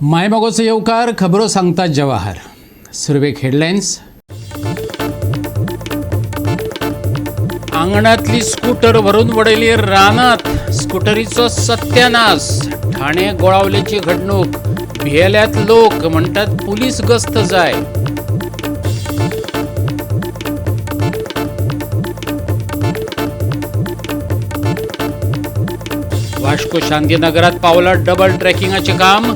मायमोगाचो येवकार. खबरो सांगतात जवाहर. सुरवेक हेडलायन्स. आंगणातली स्कूटर भरून वडयली रानात, स्कूटरीचो सत्यानाश. ठाणे गोळावलेची घडणूक. भियेल्यात लोक, म्हणटात पुलीस गस्त जाय. वास्को शांतीनगरात पावला डबल ट्रॅकिंगाचे काम.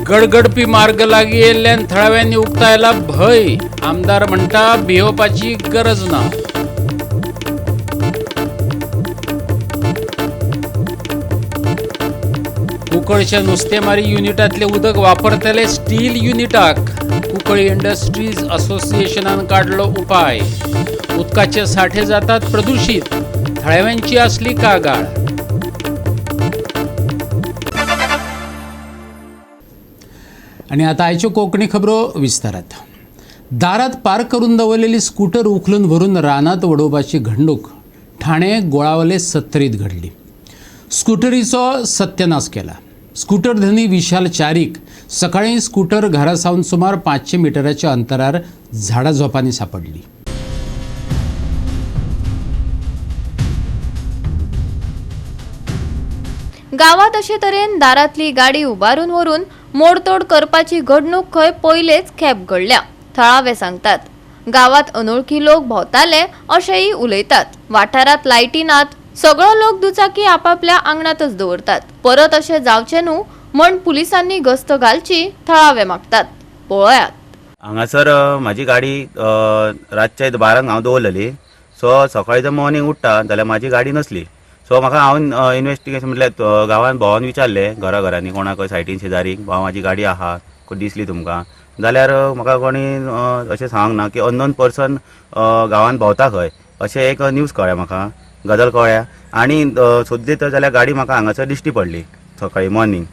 गडगडपी मार्ग लागीं येयल्ल्यान थळाव्यांनी उक्तायला भंय. आमदार म्हणटा भियोवपाची गरज ना. कुंकळच्या नुस्तेमारी युनिटांतले उदक वापरतले स्टील युनिटाक. कुंकळी इंडस्ट्रीज असोसिएशनान काडलो उपाय. उदकाचे साठे जातात प्रदूषित, थळाव्यांची असली कागाळ. आणि आता आयच्यो कोंकणी खबरो विस्तारात. दारात पार्क करून दवरलेली स्कूटर उखलून व्हरून रानात वडोवपाची घडणूक ठाणे गोळावले सत्तरीत घडली. स्कूटरीचो सत्यानाश केला. स्कूटर धनी विशाल चारीक सकाळी स्कूटर घरा सावन सुमार 500 मिटराच्या अंतरार झाडा झोपांनी सापडली. गावात अशे तरेन दारातली गाडी उबारून व्हरून मोडतोड करपाची घडणूक खंय पयलेच खेप घडल्या, थळावे सांगतात. गावात अनोळखी लोक भोंवताले अशेंय उलयतात. वाठारात लायटी नात. सगळो लोक दुचाकी आपापल्या आंगणातच दवरतात. परत अशें जावचें न्हू म्हण पुलिसांनी गस्त घालची थळावे मागतात. पळयात. हांगासर म्हाजी गाडी रातच्या 12क हांव दवरलेली. सो सकाळी जर मॉर्निंग उठ्ठा जाल्यार म्हाजी गाडी नसली. सो म्हाका हांवें इन्वेस्टिगेशन म्हटल्यार गांवान भोंवन विचारलें घरा घरांनी, कोणाक सायटीन शेजारी, भाव म्हाजी गाडी आहा दिसली तुमकां जाल्यार म्हाका कोणी अशें सांगूंक ना की अननोन पर्सन गांवान भोंवता खंय, अशें एक न्यूज कळ्ळें म्हाका, गजाल कळ्ळ्या. आनी सोदली तर जाल्यार गाडी म्हाका हांगासर दिश्टी पडली सकाळी मॉर्निंग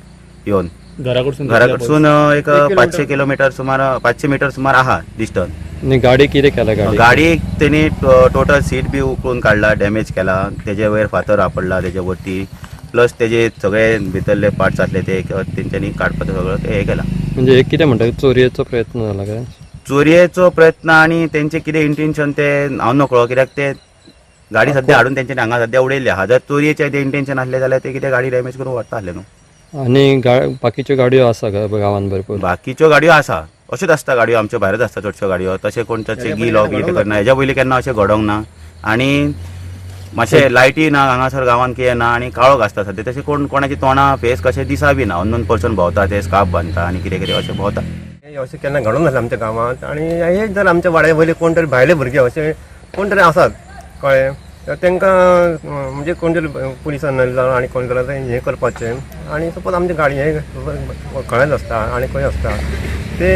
येवन. घराकडसून? घराकडसून एक 500 किलोमीटर सुमार, 500 मीटर सुमार आहा डिस्टन्स. आनी गाडी कितें केला गाडी? गाडी तेणी टोटल सीट बी उखलून काडला, डॅमेज केला, तेजे वयर फातर आपडला तेजे वरती, प्लस तेजे सगळे भितरले पार्ट्स आसले ते तेंच्यांनी काडपाचो सगळं ते हे केला. म्हणजे हे कितें म्हणटा, चोरयेचो प्रयत्न जाला काय? चोरयेचो प्रयत्न आनी तेंचे कितें इंटेन्शन ते हांव नकळो, कित्याक ते गाडी सद्या हाडून तेंच्यांनी हांगा सद्या उडयल्ली आहा. जर चोरयेचे ते इंटेन्शन आसलें जाल्यार ते कितें गाडी डॅमेज करून व्हरता आसले न्हू. आनी बाकीच्यो गाडयो आसा काय गांवान भरपूर? बाकीच्यो गाडयो आसा, अश्योच आसता गाडयो, आमच्यो भायरच आसता चडश्यो गाडयो. तशें कोण तशें गिलो कितें करना, हेज्या पयलीं केन्ना अशें घडोंक ना. आनी मातशें लायटी ना हांगासर गांवान, कितें ना आनी काळोख आसता सद्या. तशें कोण कोणाची तोंडां फेस कशें दिसा बी ना. अननोन पर्सन भोंवता, ते स्कार्फ बांदता आनी कितें कितें अशें भोंवता. हे अशें केन्ना घडूंक नासलें आमच्या गांवांत. आनी हे जर आमच्या वाड्या वयले कोण तरी भायले भुरगे अशे कोण तरी आसात कळ्ळें, तर तांकां म्हणजे कोण तरी पुलिसान जावं आनी कोण जाल्यार हें करपाचें. आनी सपोज आमची गाडी हे खळेच आसता आनी खंय आसता ते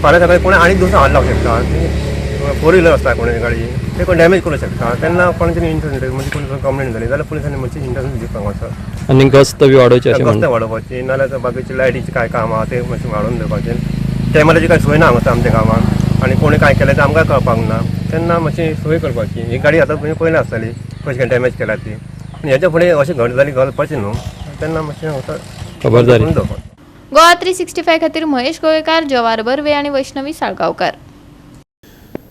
फाल्यां सकाळी कोण आनी दुसरो हात लावंक शकता. ती फोर व्हिलर आसता कोणाची गाडी, ते कोण डॅमेज करूंक शकता. तेन्ना कोणाची इन्सिडंट म्हणजे कोण कंप्लेन जाली जाल्यार पुलिसांनी मातशी इंटरव्यू दिवपाक वचप. आनी गस्त बी वाडोवची अशें गस्त म्हणटा. वाडोवपाची, नाल्यार बाकीची लायटीची काय काम आहा ते मातशें वाडोवन दिवपाचें. टायमाची काय सोय ना हांगासर आमच्या गांवांत आनी कोणी काय केलें तें आमकां कळपाक ना. तेन्ना मातशी सोय करपाची. ही गाडी आतां पयलीं आसताली कशी डॅमेज केल्या ती, पूण हेच्या फुडें अशें घड जाली घालपाची न्हू, तेन्ना मातशें हांगासर खबरदारी. करून दवरपाक. गोवा 365 खातीर महेश गोवेकार, जवाहर बर्वे आनी वैष्णवी साळगांवकार.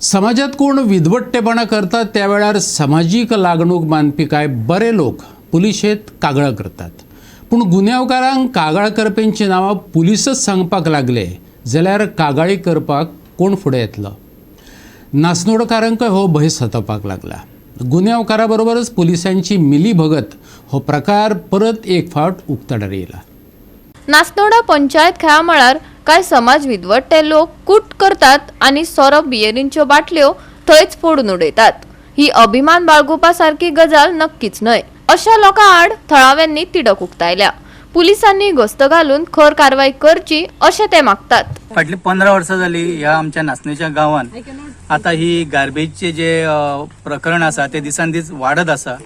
समाजात कोण विद्वट्टेपणा करतात त्या वेळार समाजीक लागणूक मानपी कांय बरे लोक पुलिशेंत कागळां करतात. पूण गुन्यांवकारांक कागाळ करप्यांची नांवां पुलिसच सांगपाक लागले जाल्यार कागाळी करपाक कोण फुडें येतलो? नासनोडकारांकय हो भंय सतावपाक लागला. गुन्यांवकारा बरोबरच पुलिसांची मिलीभगत हो प्रकार परत एक फावट उक्ताडार येयला. नासनोडा पंचायत खेळा मळार कांय समाज विद्वट्टे लोक कूट करतात आनी सोरो बियरींच्यो बाटल्यो थंयच फोडून उडयतात. ही अभिमान बाळगुपा सारकी गजाल नक्कीच न्हय. अशा लोकां आड थळाव्यांनी तिडक उक्तायल्या. पुलिसांनी गस्त घालून खर कारवाय करची अशें ते मागतात. फाटली 15 वर्सां जाली ह्या आमच्या नाचणेच्या गांवान आता ही गार्बेजचे जे प्रकरण आसा ते दिसान दीस वाडत आसा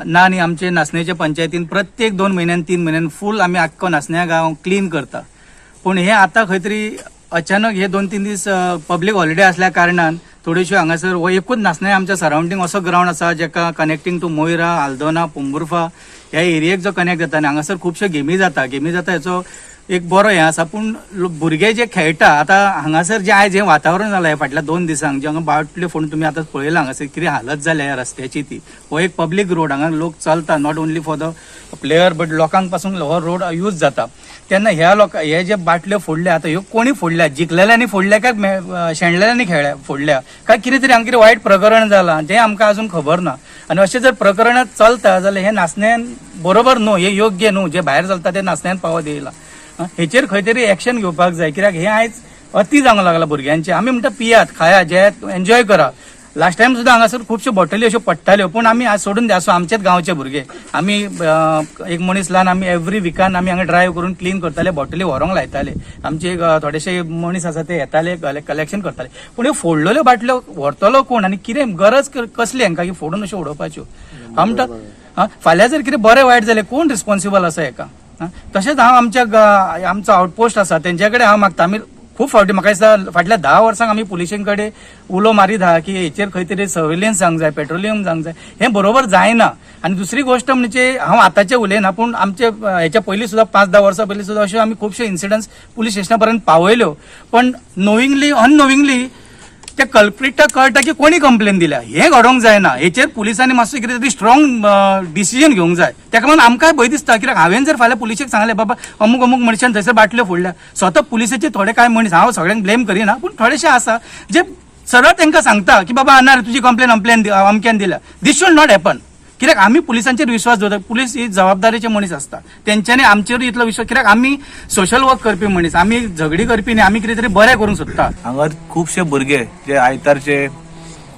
ना. आनी आमचे नाचणेच्या पंचायतीन प्रत्येक 2 म्हयन्यान 3 म्हयन्यान फूल आमी आख्खो नाचण्या गांव क्लीन करता. पूण हे आता खंय तरी अचानक हे 2-3 दीस पब्लीक हॉलिडे असल्या कारणान थोड्योश्यो हांगासर हो एकूच नाचणे आमच्या सरावंडींग असो ग्रावंड आसा जेका कनेक्टिंग टू मोयरा, आल्दोना, पोंबुर्फा ह्या एरियेक जो कनेक्ट जाता. आनी हांगासर खुबश्यो गेमी जाता. गेमी जाता हेचो एक बरो हें आसा. पूण भुरगे जे खेळटा आतां हांगासर जें आयज हें वातावरण जालां फाटल्या 2 दिसांक, जे हांगा बाटल्यो फोडून तुमी आतां पळयलां हांगासर कितें हालत जाल्या ह्या रस्त्याची ती. हो एक पब्लीक रोड, हांगा लोक चलता, not only for the player but लोकांक पासून हो रोड यूज जाता. तेन्ना ह्या लोकां हे जे बाटल्यो फोडल्या आतां ह्यो कोणी फोडल्या, जिखलेल्यांनी फोडल्या काय शेणलेल्यांनी खेळ्या फोडल्या काय कितें तरी हांगा कितें वायट प्रकरण जालां जें आमकां अजून खबर ना. आनी अशें जर प्रकरणां चलता जाल्यार हें नासण्यान बरोबर न्हू, हें योग्य न्हू, जें भायर चलता तें नासण्यान पावत येयलां. हेचेर खंय तरी एक्शन घेवपाक जाय, कित्याक हें आयज अती जावंक लागलां भुरग्यांचें. आमी म्हणटा पियात, खाया, जेयात, एन्जॉय करा. लास्ट टायम सुद्दां हांगासर खुबश्यो बॉटली अश्यो पडटाल्यो, पूण आमी आज सोडून दिया. आसूं, आमचेच गांवचे भुरगे, आमी एक मनीस ल्हान, आमी एवरी विकान आमी हांगा ड्रायव्ह करून क्लीन करताले, बॉटली व्हरोंक लायताले. आमचे एक थोडेशे मनीस आसा ते येताले, कलेक्शन करताले. पूण ह्यो फोडलेल्यो बाटल्यो व्हरतलो कोण आनी कितें गरज कसली हांकां की फोडून अश्यो उडोवपाच्यो? हांव म्हणटा फाल्यां जर कितें बरें वायट जालें कोण रिस्पॉन्सिबल आसा हेका? तशेंच हांव आमच्या आमचो आउटपोस्ट आसा तेंच्या कडेन हांव मागता. आमी खूब फावटी, म्हाका दिसता फाटल्या 10 वर्सांक आमी पुलिशें कडेन उलो मारीत आहा की हेचेर खंय तरी सर्वेलन्स जावंक जाय, पेट्रोलियम जावंक जाय, हें बरोबर जायना. आनी दुसरी गोश्ट म्हणजे हांव आतांचें उलयना, पूण आमचे हेच्या पयलीं सुद्दां 5-10 वर्सां पयलीं सुद्दां अश्यो आमी खुबशे इन्सिडंट्स पुलीस स्टेशना पर्यंत पावयल्यो, पण नोविंगली अननोविंगली त्या कल्प्रिटाक कळटा की कोणी कंप्लेन दिल्या. हें घडोवंक जायना. हेचेर पुलिसांनी मातसो कितें तरी स्ट्रॉंग डिसिजन घेवंक जाय. ताका लागून आमकांय भंय दिसता, कित्याक हांवें जर फाल्यां पुलिशेक सांगलें बाबा अमूक अमूक मनशान थंयसर बाटल्यो फोडल्या, स्वता पुलिसेचे थोडे कांय मनीस, हांव सगळ्यांक ब्लेम करिना, पूण थोडेशे आसा जे सरळ तांकां सांगता की बाबा ना रे, तुजी कंप्लेन अमक्यान दिल्या. This should not happen. कित्याक आमी पुलिसांचेर विश्वास दवरता. पुलीस ही जबाबदारीचे मनीस आसता, तेंच्यांनी आमचेर इतलो विश्वास, कित्याक आमी सोशल वर्क करपी मनीस, आमी झगडी करपी न्ही, आमी कितें तरी बरें करूंक सोदता. हांगा खुबशे भुरगे जे आयतारचे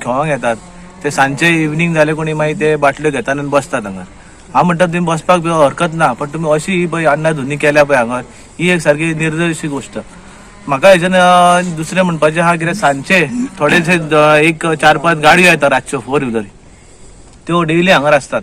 खेळोंक येतात ते सांजचे इवनींग जाले कोणी मागीर ते बाटल्यो घेतात आनी बसतात हांगा. हांव म्हणटा तुमी बसपाक बी हरकत ना, पण तुमी अशी ही पळय अन्ना धुनी केल्या पळय हांगा, ही एक सारकी निर्दय अशी गोश्ट. म्हाका हेच्यान दुसरें म्हणपाचें आहा कित्याक सांजचे थोडेशे एक 4-5 गाडयो येता रातच्यो 4 व्हिलर, त्यो डेली हांगार आसतात.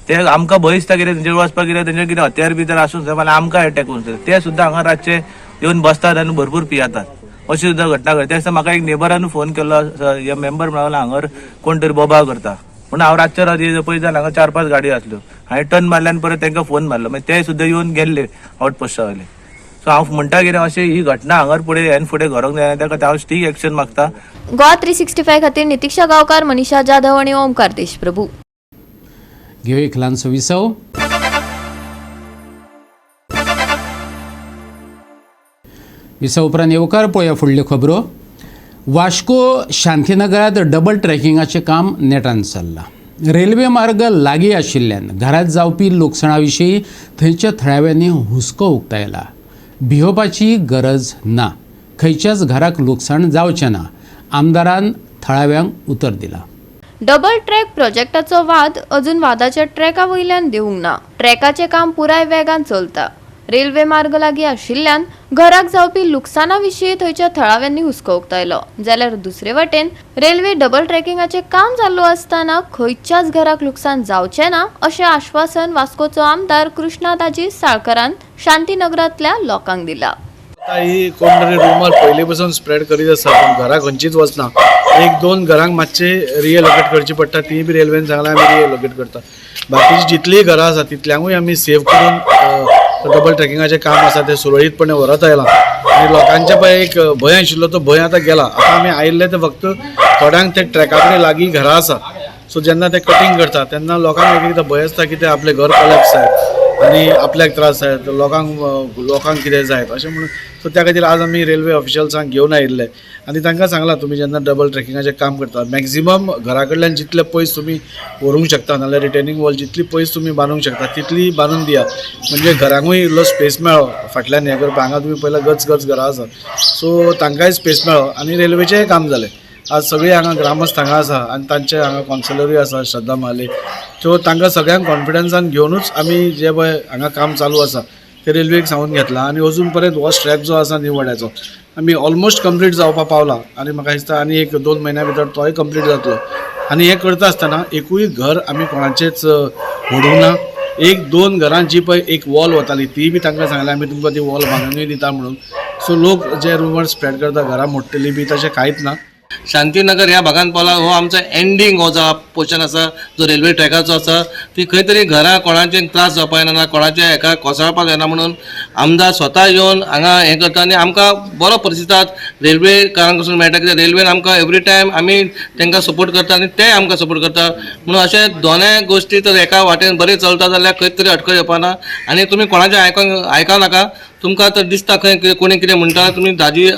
ते आमकां भंय दिसता कितें तेंचेर वचपाक, कितें तेंचे कितें हत्यार बित्यार आसूंक जाय, जाल्यार आमकां एटॅक करूंक जाय. ते सुद्दां हांगा रातचे येवन बसतात आनी भरपूर पियेतात, अशी सुद्दां घटना घडटा. त्या दिसा म्हाका एक नेबरान फोन केल्लो, हे मेंबर म्हणून हांगर कोण तरी बोबाळ करता म्हणून. हांव रातचे रात पळयत जाल्यार हांगा 4-5 गाडयो आसल्यो. हांवें टर्न मारले आनी परत तांकां फोन मारलो, मागीर ते सुद्दां येवन गेल्ले आउटपोस्टा वयले. सो हांव म्हणटा कितें अशें ही घटना हांगर फुडें ह्यान फुडें घडोवंक जायना, त्या खातीर हांव स्ट्रीक एक्शन मागता. गोवा 365 खातीर नितिक्षा गांवकार, मनीषा जाधव आनी ओमकार देशप्रभू. घेवया एक ल्हानसो विसव. विसव उपरांत येवकार पळोवया फुडल्यो खबरो. वास्को शांतीनगरांत डबल ट्रॅकिंगाचें काम नेटान चल्लां. रेल्वे मार्ग लागीं आशिल्ल्यान घरांत जावपी लुकसाणा विशीं थंयच्या थळाव्यांनी हुस्को उक्तायला. भियोवपाची गरज ना, खंयच्याच घराक लुकसाण जावचें ना, आमदारान थळाव्यांक उतर दिलां. डबल ट्रॅक प्रोजेक्टाचो वाद अजून वादाच्या ट्रॅका वयल्यान देवूंक ना. ट्रॅकाचें काम पुराय वेगान चलता. रेल्वे मार्ग लागीं आशिल्ल्यान घराक जावपी लुकसाणा विशीं थंयच्या थळाव्यांनी हुस्को उक्तायलो, जाल्यार दुसरे वटेन रेल्वे डबल ट्रॅकिंगाचें काम चालू आसतना खंयच्याच घराक लुकसाण जावचें ना अशें आश्वासन वास्कोचो आमदार कृष्णा दाजी साळकरान शांतीनगरांतल्या लोकांक दिला. आतां ही कोण तरी रुमर पयलीं पासून स्प्रेड करीत आसा, पूण घरां खंयचीच वचना. 1-2 घरांक मातशें रिएलोकेट करची पडटा, ती बी रेल्वेन सांगलां आमी रिएलोकेट करता. बाकीची जितलीय घरां आसा तितल्यांकूय आमी सेव करून डबल ट्रॅकिंगाचें काम आसा तें सुरळीतपणे व्हरत आयलां. आनी लोकांचे पळय एक भंय आशिल्लो तो भंय आतां गेला. आतां आमी आयिल्ले ते फक्त थोड्यांक ते ट्रॅका कडेन लागीं घरां आसा, सो जेन्ना ते कटींग करता तेन्ना लोकांक एक एकदां भंय आसता की ते आपलें घर कोलॅप्स जायत आनी आपल्याक त्रास जायत, लोकांक कितें जायत अशें म्हणून. सो त्या खातीर आज आमी रेल्वे ऑफिशल्सांक घेवन आयिल्ले आनी तांकां सांगलां तुमी जेन्ना डबल ट्रॅकिंगाचें काम करता मॅक्झिमम घरा कडल्यान जितले पयस तुमी व्हरूंक शकता, नाल्यार रिटेनींग वॉल जितली पयस तुमी बांदूंक शकता तितली बांदून दिया, म्हणजे घरांकूय इल्लो स्पेस मेळ्ळो फाटल्यान हें करपाक. हांगा तुमी पयल्या गच गच घरां आसा, सो तांकांय स्पेस मेळ्ळो आनी रेल्वेचेंय काम जालें. आज सगळीं हांगा ग्रामस्थ हांगा आसा आनी तांचे हांगा कौन्सिलरूय आसा श्रद्धा महाले, सो तांकां सगळ्यांक कॉन्फिडन्सान घेवनूच आमी जे पळय हांगा काम चालू आसा ते रेल्वेक सांगून घेतलां. आनी अजून पर्यंत हो स्ट्रेच जो आसा न्ही वड्याचो आमी ऑलमोस्ट कंप्लीट जावपा पावला आनी म्हाका दिसता आनी 1-2 म्हयन्या भितर तोय कंप्लीट जातलो. आनी हें करता आसतना एकूय घर आमी कोणाचेंच व्हडूंक ना. 1-2 घरां जी पळय एक वॉल वताली ती बी तांकां सांगलें आमी तुमकां ती वॉल बांदूनय दिता म्हणून. सो लोक जे रुमर स्प्रेड करता घरां मोडटली बी तशें कांयच ना. शांतीनगर ह्या भागान पावला. हो आमचो एंडींग हो जो पोर्शन आसा जो रेल्वे ट्रॅकाचो आसा, ती खंय तरी घरां कोणाचे त्रास जावपा जायना, कोणाचे हेका कोसळपाक जायना म्हणून आमदार स्वता येवन हांगा हें करता आनी आमकां बरो प्रतिसाद रेल्वेकारां कडसून मेळटा, कित्याक रेल्वेन आमकां एवरी टायम आमी तांकां सपोर्ट करता आनी ते आमकां सपोर्ट करता. म्हणून अशें दोनाय गोश्टी तर एका वाटेन बरें चलता जाल्यार खंय तरी अडखळ येवपा ना. आनी तुमी कोणाचें आयकूंक नाका. तुमकां तर दिसता खंय कितें कोणी कितें म्हणटा, तुमी दाजी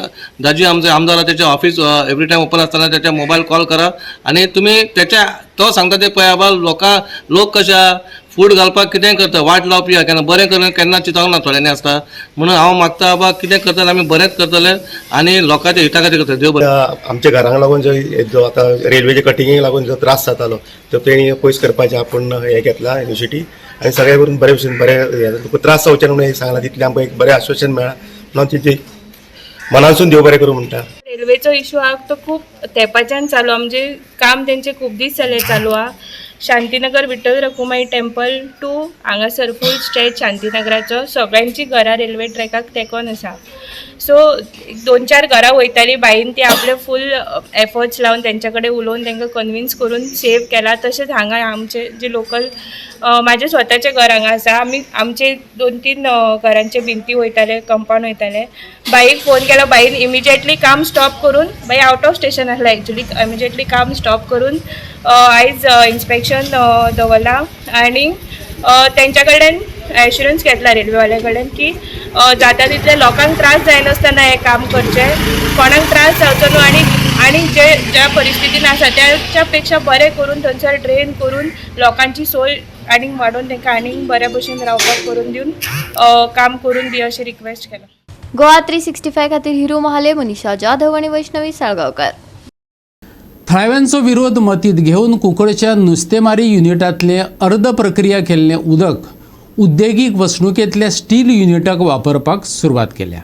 दाजी आमचो आमदार आहा, तेचें ऑफीस एवरी टायम ओपन आसतना तेच्या मोबायल कॉल करा आनी तुमी तेच्या तो सांगता ते पळया बाबा. लोकां लोक कशे आहा, फूड घालपाक कितेंय करता, वाट लावपी आहा, केन्ना बरें करून केन्ना चिंतूंक ना थोड्यांनी आसता. म्हणून हांव मागता बाबा कितें करतले आमी बरेंच करतले आनी लोकांच्या हिता खातीर करतले. देव बरें. आमच्या घरांक लागून जो आतां रेल्वेच्या कटिंगेक लागून जो त्रास जातालो तो तेणी पयस करपाचें आपूण हें घेतला इनिशिएटीव आनी सगळें करून बरे भशेन बरें हें तुका त्रास जावचे न्हू म्हणून हें सांगलां, तितलें आमकां एक बरें आश्वासन मेळ्ळां म्हणून तेजी मनासून देव बरें करूं म्हणटा. रेल्वेचो इशू आहा तो खूब तेंपाच्यान चालू आहा, म्हणजे काम तेंचे खूब दीस जाले चालू आहा. शांतीनगर विठ्ठल रखुमाई टेम्पल टू हांगासर फूल स्ट्रेच शांतीनगराचो सगळ्यांची घरां रेल्वे ट्रॅकाक तेंकोन आसा. सो दोन चार घरां वयतालीं बाईन ती आपले फूल एफर्ट्स लावन तेंच्या कडेन उलोवन तांकां कन्विन्स करून सेव केला. तशेंच हांगा आमचे जे लोकल म्हाजें स्वताचें घर हांगा आसा, आमी आमचे दोन तीन घरांचे भिंती वयताले, कंपाउंड वयताले. बाईक फोन केलो, बाईन इमिजिएटली काम स्टॉप करून, बाई आवट ऑफ स्टेशन आसलें एक्चुली, इमिजिएटली काम स्टॉप करून आयज इन्स्पेक्शन दवरलां आनी तेंच्या कडल्यान एश्युरन्स घेतला रेल्वेवाल्या कडेन की जाता तितले लोकांक त्रास जायनासतना हें काम करचें, कोणाक त्रास जावचो न्हू आनी आनी जे ज्या परिस्थितीन आसा त्याच्या पेक्षा बरें करून थंयसर ड्रेन करून लोकांची सोय आनीक वाडोवन तांकां आनीक बऱ्या भशेन रावपाक करून दिवन काम करून दी अशें रिक्वेस्ट केलां. गोवा 365 खातीर हिरू महाले, मनीषा जाधव आनी वैष्णवी साळगांवकार. थळाव्यांचो विरोध मतींत घेवन कुंकळच्या नुस्तेमारी युनिटांतलें अर्द प्रक्रिया केल्लें उदक उद्देगीक वसणुकेंतल्या स्टील युनिटाक वापरपाक सुरवात केल्या.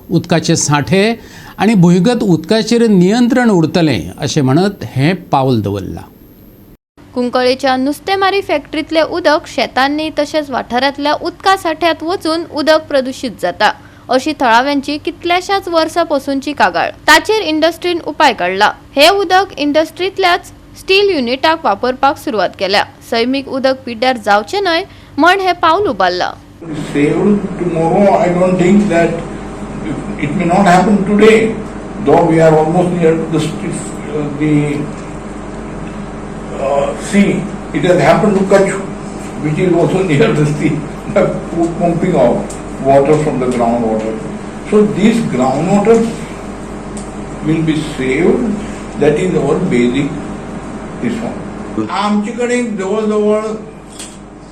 उदकाचे सांठे आनी भुंयगत उदकाचेर नियंत्रण उरतलें अशें म्हणत हें पावल दवरलां. कुंकळेच्या नुस्तेमारी फॅक्टरीतलें उदक शेतांनी तशेंच वाठारांतल्या उदका सांठ्यांत वचून उदक प्रदुशीत जाता अशी थळाव्यांची कितल्याशाच वर्सां पसूनची कागाळ. ताचेर इंडस्ट्रीन उपाय काडला. हें उदक इंडस्ट्रींतल्याच स्टील युनिटाक वापरपाक सुरवात केल्या. सैमीक उदक पिड्ड्यार जावचें न्हय म्हण हें पावल उबारलां. Saved tomorrow, I don't think that it may not happen today, though we are almost near to the sea. It has happened to Kutch, which is also near the sea, the pumping of water from the groundwater. So this groundwater will be saved. That is our basic this one. आमचे कडेन जवळ जवळ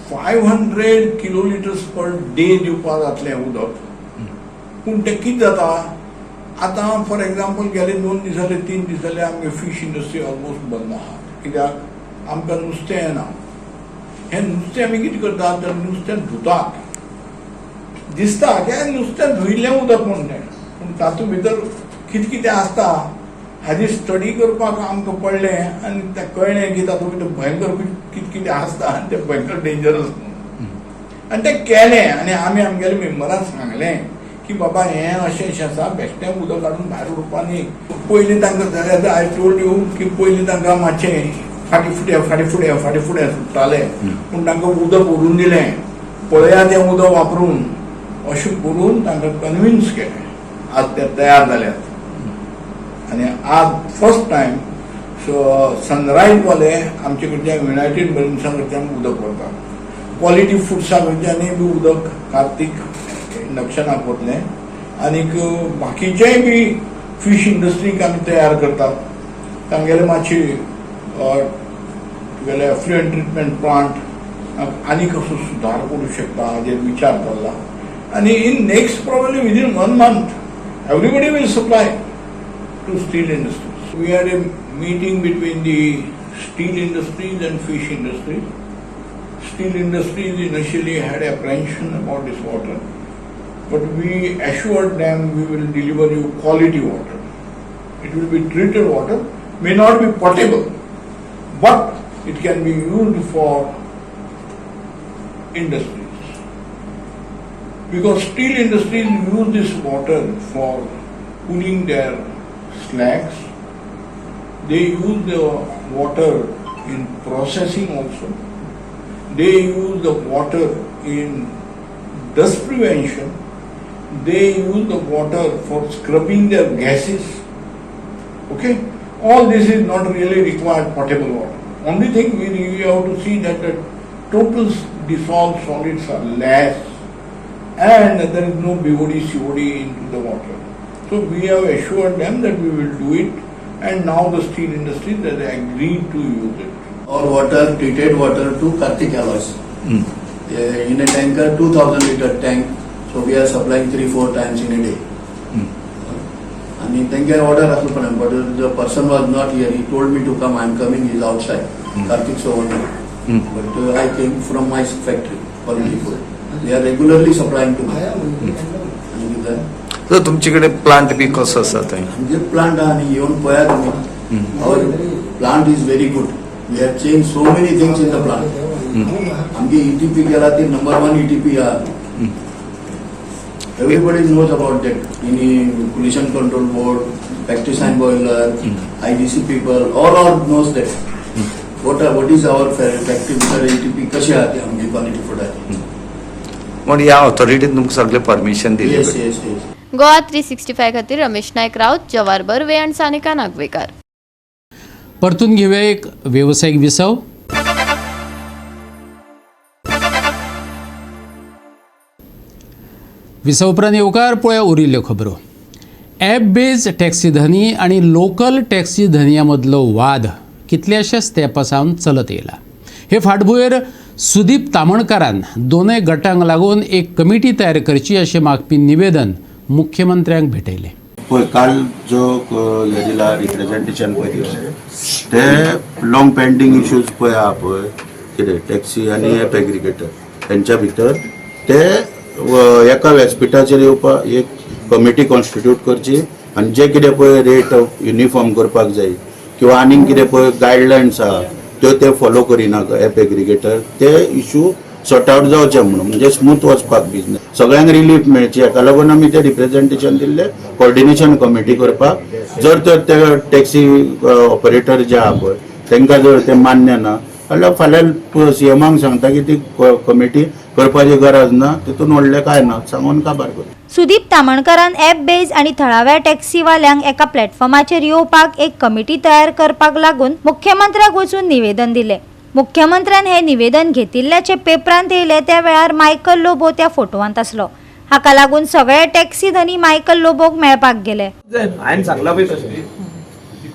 500 kilolitres per day दिवपाक जातलें उदक. पूण तें कितें जाता आतां, फॉर एग्जाम्पल, गेले 2 दीस जाले, 3 दीस जाले, आमगे फीश इंडस्ट्री ऑलमोस्ट बंद आहा, कित्याक आमकां नुस्तें येना. हें नुस्तें आमी कितें करतात तर नुस्तें धुतात. दिसता तें नुस्तें धुयिल्लें उदक म्हूण तें, पूण तातूंत भितर कितें कितें आसता हाजी स्टडी करपाक आमकां पडलें आनी तें कळ्ळें की तातूंत भितर भयंकर कितें कितें आसता आनी तें भयंकर डेंजरस म्हणून. आनी तें केलें आनी आमी आमगेल्या मेंबरांक सांगलें की बाबा, हें अशें अशें आसा, बेश्टें उदक काडून भायर उडोवपा न्ही. पयलीं तांकां I told you की पयलीं तांकां मातशें फाटीं फुडें फाटीं फुडें फाटीं फुडें सुट्टाले, पूण तांकां उदक व्हरून दिलें, पळया तें उदक वापरून अशें करून तांकां कन्विन्स केलें. आज ते तयार जाल्यात आनी आज फर्स्ट टायम सनरायजवाले आमचे कडच्यान, युनायटेड मरिन्सा कडच्यान उदक व्हरतात. क्वॉलिटी फुड्सा कडच्यानूय बी उदक कार्तीक इंडक्शनाक वतलें. आनीक बाकीचेय बी फीश इंडस्ट्रीक आमी तयार करतात. तांगेले मातशी तुगेले एफ्लुएंट ट्रिटमेंट प्लांट आनी कसो सुदार करूं शकता हाजेर विचार चल्ला आनी in next probably within one month everybody will supply to steel industries. We had a meeting between the steel industries and fish industries. Steel industries initially had apprehension about this water, but we assured them we will deliver you quality water. It will be treated water, may not be potable, but it can be used for industries. Because steel industries use this water for cooling their slags. They use the water in processing also. They use the water in dust prevention. They use the water for scrubbing their gases. Okay, all this is not really required potable water. Only thing we have to see that the total dissolved solids are less and there is no BOD, COD into the water. So we have assured them that we will do it, and now the steel industry that they agreed to use it. Our water, treated water to Karthik Alloys. In a tanker, 2000 liter tank, so we are supplying 3-4 times in a day. आणि तेंगे order आसलो पण, but the person was not here. He told me to come. I am coming, is outside, Kartik Sovan. But I came from my factory, Quality Food. They are regularly supplying to. आनी कितें? So तुमचे कडेन plant बी कसो आसा थंय? आमचे plant आहा आनी येवन पळया तुमी. Our plant is very good. We have change so many things in the plant. आमगे ईटीपी केला ती नंबर वन ईटीपी आहा. Everybody knows about that. In Pollution Control Board, factory sign boiler, IGC people, all all knows that. What is our factory भितर ETP कशी आहा ती आमची quality फुडाची. म्हण ह्या ऑथॉरिटीन तुमकां सगळें परमिशन दिलें? Yes. Goa 365 खातीर रमेश नायक राऊत, जवार बर्वे आनी सानिका नागवेकार. परतून घेऊया एक वेवसायीक विसव. विसव उपरांत येवकार. पळया उरिल्ल्यो खबरो. ॲप बेज टॅक्सी धनी आनी लोकल टॅक्सी धनया मदलो वाद कितल्याशाच तेंपा सावन चलत येयला. हे फाटभुंयेर सुदीप तामणकारान दोनय गटांक लागून एक कमिटी तयार करची अशें मागपी निवेदन मुख्यमंत्र्यांक भेटयलें. पळय, काल जो हे दिला रिप्रेझेंटेशन पळय दिलें, ते लॉंग पेंडींग इश्यूज पळय आहा पळय, कितें टॅक्सी आनी एप एग्रिगेटर तेंच्या भितर ते एका व्यासपिठाचेर येवपा एक कमिटी कॉन्स्टिट्यूट करची आनी जे कितें पळय रेट युनिफॉर्म करपाक जाय किंवा आनीक कितें पळय गायडलायन्स आहा त्यो ते फॉलो करिना एप एग्रिगेटर, ते इशू सॉर्ट आवट जावचे म्हणून, म्हणजे स्मूथ वचपाक बिजनेस, सगळ्यांक रिलीफ मेळची. हाका लागून आमी ते रिप्रेझेंटेशन दिल्लें कॉर्डिनेशन कमिटी करपाक. जर तर ते टॅक्सी ऑपरेटर जे आहा पळय तांकां जर ते मान्य ना जाल्यार फाल्यां सीएमाक सांगता की ती कमिटी करपाची गरज ना, तितून व्हडलें कांय ना सांगून काबार कर. सुदीप तामणकारान ॲप बेज आनी थळाव्या टॅक्सीवाल्यांक एका प्लॅटफॉर्माचेर येवपाक एक कमिटी तयार करपाक लागून मुख्यमंत्र्याक वचून निवेदन दिलें. मुख्यमंत्र्यान हे निवेदन घेतिल्ल्याचे पेपरांत येयले त्या वेळार मायकल लोबो त्या फोटवांत आसलो. हाका लागून सगळे टॅक्सी धनी मायकल लोबोक मेळपाक गेले. हांवें सांगलां पळय तशें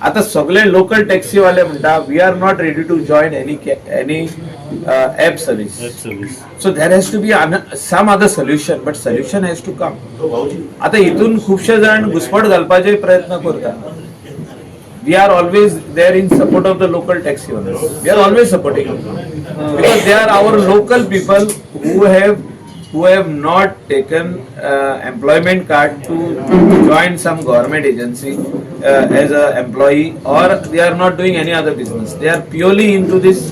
आतां सगळे लोकल टॅक्सीवाले म्हणटा, we are not ready to join any app service, so there has to be some other solution, but solution has to come. आतां हितून खुबशे जाण घुसपट घालपाचे प्रयत्न करता. We are always there in support of the local taxi owners. We are always supporting because they are our local people who have not taken employment card to join some government agency as a employee, or they are not doing any other business. They are purely into this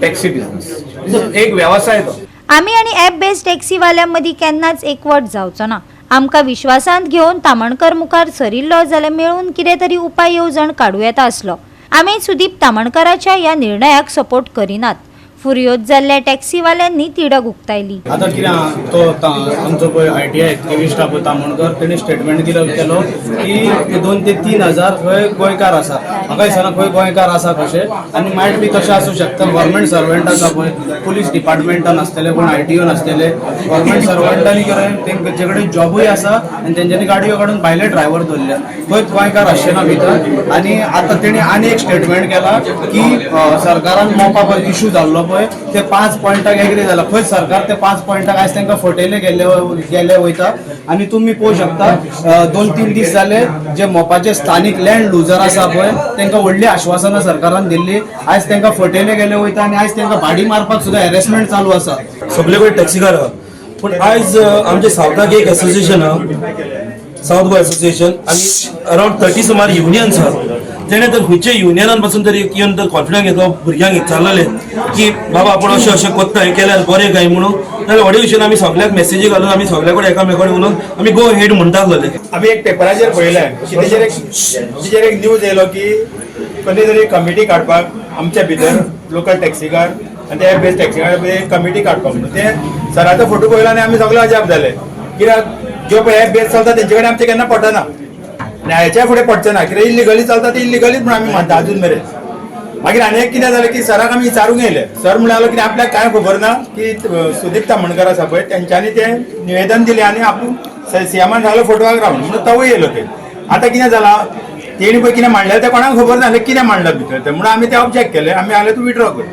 taxi business. This is एक व्यवसाय तो. आमी आनी app बेज टॅक्सीवाल्यां मदीं केन्नाच एकवट जावचो ना. आमकां विश्वासांत घेवन तामणकर मुखार सरिल्लो जाल्यार मेळून कितें तरी उपाय येवजण काडूं येता आसलो. आमी सुदीप तामणकराच्या ह्या निर्णयाक सपोर्ट करिनात. फुर्योज जाल्ल्या टॅक्सीवाल्यांनी तिडक उक्तायली. आतां कितें आहा, तो आमचो पळय आयटीआय एक्टिविस्ट आहा पळय तामणकर, तेणी स्टेटमेंट दिलो केलो की 2 ते 3 हजार खंय गोंयकार आसा. म्हाका दिसना खंय गोंयकार आसा कशें आनी मायट बी तशें आसूं शकता. गव्हर्मेंट सर्वंट आसा पळय, पुलीस डिपार्टमेंटान आसतले कोण, आयटीओन आसतले. गव्हर्मेंट सर्वंटांनी कितें, तेंचे कडेन जॉबूय आसा आनी तेंच्यांनी गाडयो काडून भायले ड्रायव्हर दवरल्या. खंयच गोंयकार आसचे ना भितर. आनी आतां तेणी आनी एक स्टेटमेंट केला की सरकारान मोपा पळय इशू जाल्लो पळय ते 5 पॉयंटाक एग्री जाला. खंय सरकार ते 5 पॉयंटाक आयज तांकां फटयले गेल्ले गेले वयता. आनी तुमी पळोवंक शकता, 2-3 दीस जाले जे मोपाचे स्थानीक लँड लुजर आसा पळय तांकां व्हडली आश्वासनां सरकारान दिल्ली. आयज तांकां फटयले गेले वयता आनी आयज तांकां भाडी मारपाक सुद्दां हॅरेसमेंट चालू आसा. सगळे कडेन टॅक्सीकार आहा, पूण आयज आमचे सावथाक एक एसोसिएशन आहा, सावथ गोवा एसोसिएशन, आनी अरावंड 30 सुमार युनियन्स आहा. तेणे तर खंयच्या युनियनान पासून तरी येवन तर कॉन्फिडन्स घेतलो, भुरग्यांक विचारलेले की बाबा आपूण अशें अशें कोत्ता, हें केल्यार बरें काय म्हणून. जाल्यार व्हडे विशयान आमी सगळ्याक मेसेजी घालून आमी सगळ्या कडेन एकामेका कडेन उलोवन आमी गो हेड म्हणटा आसलेले. आमी एक पेपराचेर पळयलें की तेजेर एक न्यूज येयलो की कसली तरी कमिटी काडपाक आमच्या भितर लोकल टॅक्सीकार आनी ते एप बेज टॅक्सीकार एक कमिटी काडपाक म्हणून. ते सराचो फोटो पळयलो आनी आमी सगळे अजाप जाले, कित्याक ज्यो पळय एप बेज चलता तेंचे कडेन आमचें केन्ना पटना आनी हाच्या फुडें पडचें ना, कित्याक इल्लिगली चलता ते इल्लिगलीच म्हणून आमी मानता अजून मेरेन. मागीर आनी एक कितें जालें की सराक आमी विचारूंक येयले, सर म्हणालो की आपल्याक कांय खबर ना की सुदीप तामणकर आसा पळय तेंच्यांनी तें निवेदन दिलें आनी आपूण सीएमान सांगलो फोटवाक रावन म्हणून तोवूय येयलो. ते आतां कितें जालां, तेणी पळय कितें मांडलें तें कोणाक खबर नासलें कितें मांडलां भितर तें, म्हणून आमी तें ऑब्जेक्ट केलें, आमी सांगलें तूं विड्रॉ कर.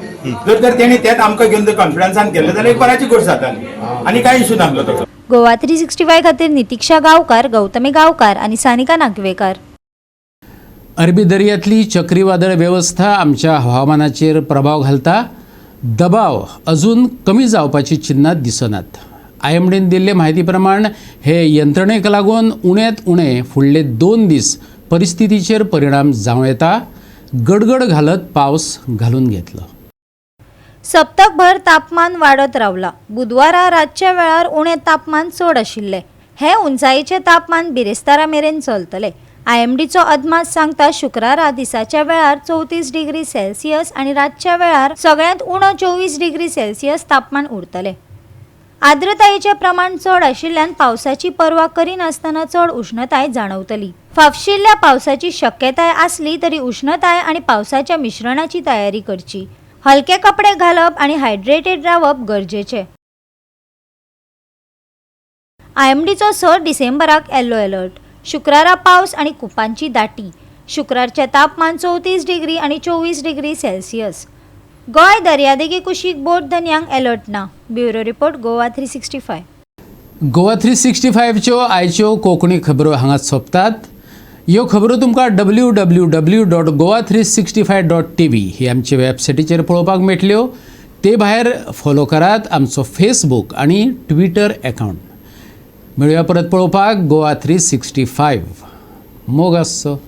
जर तर तेणी तेंच आमकां घेवन जर कॉन्फिडन्सान केलें जाल्यार एक बऱ्याची गोश्ट जाताली आनी कांय इशू नासलो तो. गोवा 365 खातीर नितिक्षा गांवकार, गौतमी गांवकार आनी सानिका नागवेकार. अरबी दर्यांतली चक्रीवादळ वेवस्था आमच्या हवामानाचेर प्रभाव घालता. दबाव अजून कमी जावपाची चिन्नां दिसनात. आयएमडीन दिल्ले म्हायती प्रमाण हे यंत्रणेक लागून उण्यांत उणें फुडले 2 दीस परिस्थितीचेर परिणाम जावं येता. गडगड घालत पावस घालून घेतलो. सप्तकभर तापमान वाडत रावला. बुधवारा रातच्या वेळार उणें तापमान चड आशिल्लें. हें उंचायेचें तापमान बिरेस्तारा मेरेन चलतलें. आयएमडीचो अदमास सांगता शुक्रारा दिसाच्या वेळार 34 डिग्री सेल्सियस आनी रातच्या वेळार सगळ्यांत उणो 24 डिग्री सेल्सियस तापमान उरतलें. आर्द्रतायेचें प्रमाण चड आशिल्ल्यान पावसाची पर्वा करिनासतना चड उश्णताय जाणवतली. फाफशिल्ल्या पावसाची शक्यताय आसली तरी उश्णताय आनी पावसाच्या मिश्रणाची तयारी करची. हलके कपडे घालप आनी हायड्रेटेड रावप गरजेचें. आयएमडीचो 6 डिसेंबराक येलो अलर्ट. शुक्रारा पावस आनी कुपांची दाटी. शुक्रारचें तापमान 34 डिग्री आनी 24 डिग्री सेल्सियस. गोंय दर्यादेगे कुशीक बोट धनयांक अलर्ट ना. Bureau report, Goa 365. Goa 365च्यो आयच्यो कोंकणी खबरो हांगाच सोंपतात. ह्यो खबरो तुमकां www.goa365.tv ही आमचे वेबसायटीचेर पळोवपाक मेळटल्यो. ते भायर फॉलो करात आमचो फेसबूक आनी ट्विटर एकावंट. मेळुया परत पळोवपाक गोवा 365. मोग आसचो.